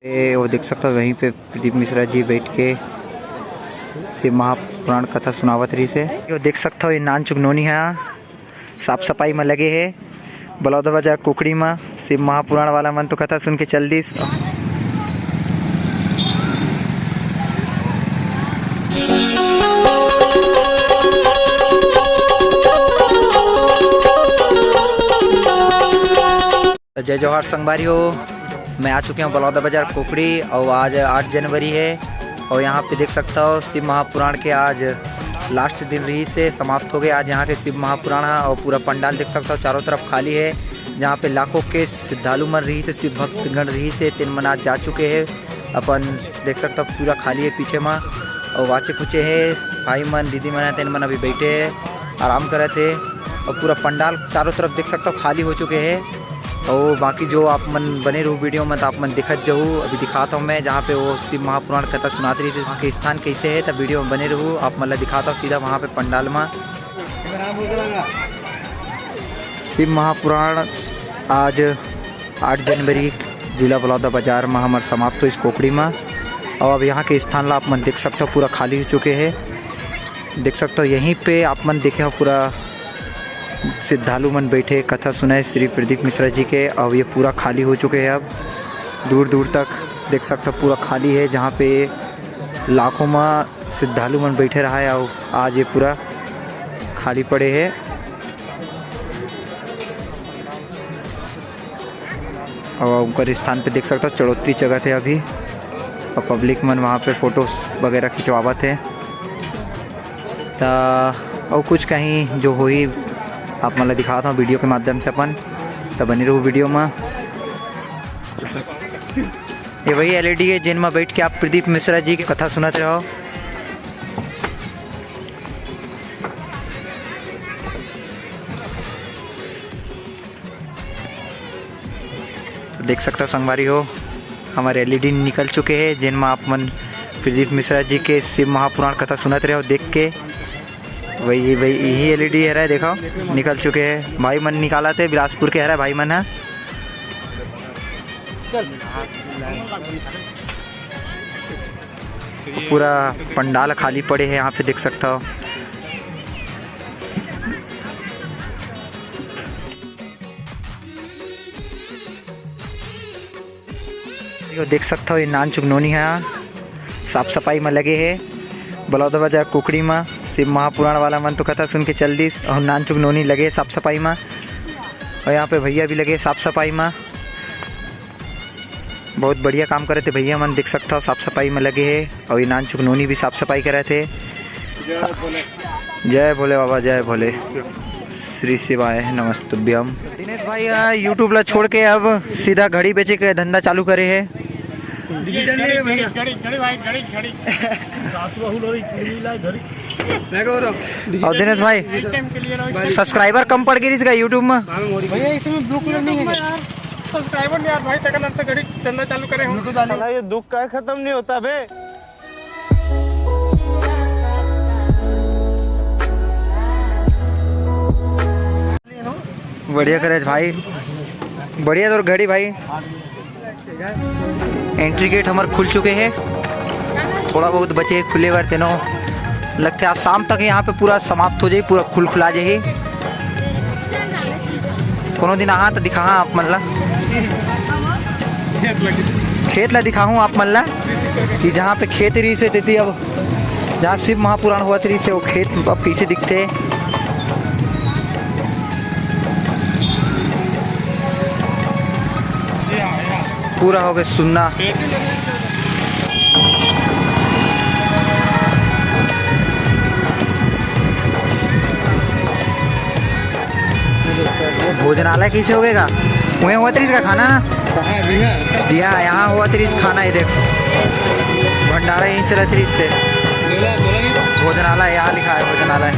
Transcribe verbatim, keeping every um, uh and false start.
ए, वो देख सकथव, वहीं पे प्रदीप मिश्रा जी बैठ के शिव महापुराण कथा सुनावत रहिस हे। वो देख सकथव, ये नानचुक नोनी ह साफ सफाई म लगे हे। बलौदा बाजार कुकड़ी म शिव महापुराण वाला मन तो कथा सुन के चल दिस। तो जय जोहार संगवारी हो, मैं आ चुके हूँ बलौदा बाजार कुकड़ी और आज आठ जनवरी है और यहाँ पे देख सकता हो शिव महापुराण के आज लास्ट दिन रहिस हे, समाप्त हो गए आज यहाँ के शिव महापुराण ह। और पूरा पंडाल देख सकता हो चारों तरफ खाली है, जहाँ पे लाखों के श्रद्धालु मन रहिस हे, शिव भक्तगण रहिस हे, तेन मन आज जा चुके हैं। अपन देख सकता हो पूरा खाली है पीछे मा और वाचे कुचे है भाई मन दीदी मन है, तेन मन अभी बैठे हैं, आराम करत है। और पूरा पंडाल चारों तरफ देख सकता हो खाली हो चुके हैं। और बाकी जो आप मन बने रहू वीडियो में, तो आप मन दिखत जहू। अभी दिखाता हूँ मैं, जहाँ पे वो शिव महापुराण कथा सुनात रहिस हे, वहाँ के स्थान कैसे है, तो वीडियो में बने रहू। आप मन ला दिखाता हूँ सीधा वहाँ पे पंडाल में। शिव महापुराण आज आठ जनवरी जिला बलौदा बाजार में हमर समाप्त होइस कोकड़ी में। और अब यहाँ के स्थान ला आप मन देख सकता हो, पूरा खाली हो चुके हैं। देख सकता हो, यहीं पे आप मन देखे हो, पूरा श्रद्धालु मन बैठे, कथा सुनाए श्री प्रदीप मिश्रा जी के। अब ये पूरा खाली हो चुके हैं। अब दूर दूर तक देख सकता हो, पूरा खाली है, जहाँ पे लाखों में श्रद्धालु मन बैठे रहा है। और आज ये पूरा खाली पड़े है। और उनकर स्थान पे देख सकता हो, चढ़ोतरी चघत है अभी, और पब्लिक मन वहाँ पे फोटो वगैरह खिंचवावत है। त और कुछ कहीं जो होही, आप मन ला दिखात हूँ वीडियो के माध्यम से अपन, त बने रहू वीडियो में। ये वही एलईडी है, जिन में बैठ के आप प्रदीप मिश्रा जी की कथा सुनत रहो। तो देख सकता हो संगवारी हो, हमारे एलईडी निकल चुके हैं, जिन में आप मन प्रदीप मिश्रा जी के शिव महापुराण कथा सुनत रहे हो देख के। वही, वही, यही एलईडी हरा है, देखो, निकल चुके हैं। भाई मन निकालत हे, बिलासपुर के हरा है भाई मन है। पूरा पंडाल खाली पड़े है, यहाँ पे देख सकता हो। यो देख सकता हो, ये नानचुक नोनी है, साफ सफाई में लगे है। बलौदा बाजार कुकड़ी में शिव महापुराण वाला मन तो कथा सुन के चल दिस, और नानचुक नोनी लगे साफ सफाई में, और यहाँ पे भैया भी लगे साफ सफाई में। बहुत बढ़िया काम करत हे भैया मन, देख सकता हो साफ सफाई में लगे हे। और ये नानचुक नोनी भी साफ सफाई करत हे। जय भोले बाबा, जय भोले। श्री शिवाय नमस्तुभ्यम। दिनेश भाई, आ, YouTube ला छोड़ के अब सीधा घड़ी बेचे के धंधा चालू करे हे। घड़ी, घड़ी, घड़ी, घड़ी भाई, घड़ी, घड़ी। सासु बहू लोग कुल मिला घड़ी। मैं कह रहा हूँ, और दिनेश भाई, टाइम के लिए ना। सब्सक्राइबर कम पड़ गई इसका YouTube में। भैया, इसमें ब्लू कलर नहीं है। सब्सक्राइबर नहीं यार भाई, तक नाम से घड़ी चंदा चालू करे हूँ। साला, ये दुख का खत्म नहीं होता बे। बढ़िया करे भाई, बढ़िया तोर घड़ी भाई। एंट्री गेट हमर खुल चुके हे, थोड़ा बहुत बचे हे खुले बर, तेनो लगथे आज शाम तक यहाँ पे पूरा समाप्त हो जाही, पूरा खुल खुला जाही। कोनो दिन आहा त दिखाहा आप मन ला, खेत ला दिखाहूँ आप मन ला कि जहाँ पे खेत रहिस हे तेती अब जहाँ शिव महापुराण होवत रहिस हे, वो खेत अब कइसे दिखथे। पूरा हो गया सुन्ना। भोजनालय कइसे हो गया? वहीं होवत रहिस का खाना ना? कहाँ? दिया। दिया, यहाँ होवत रहिस खाना, ये देख। भंडारा यहीं चलत रहिस हे। बोला, बोला नहीं। भोजनालय, यहाँ लिखा है भोजनालय।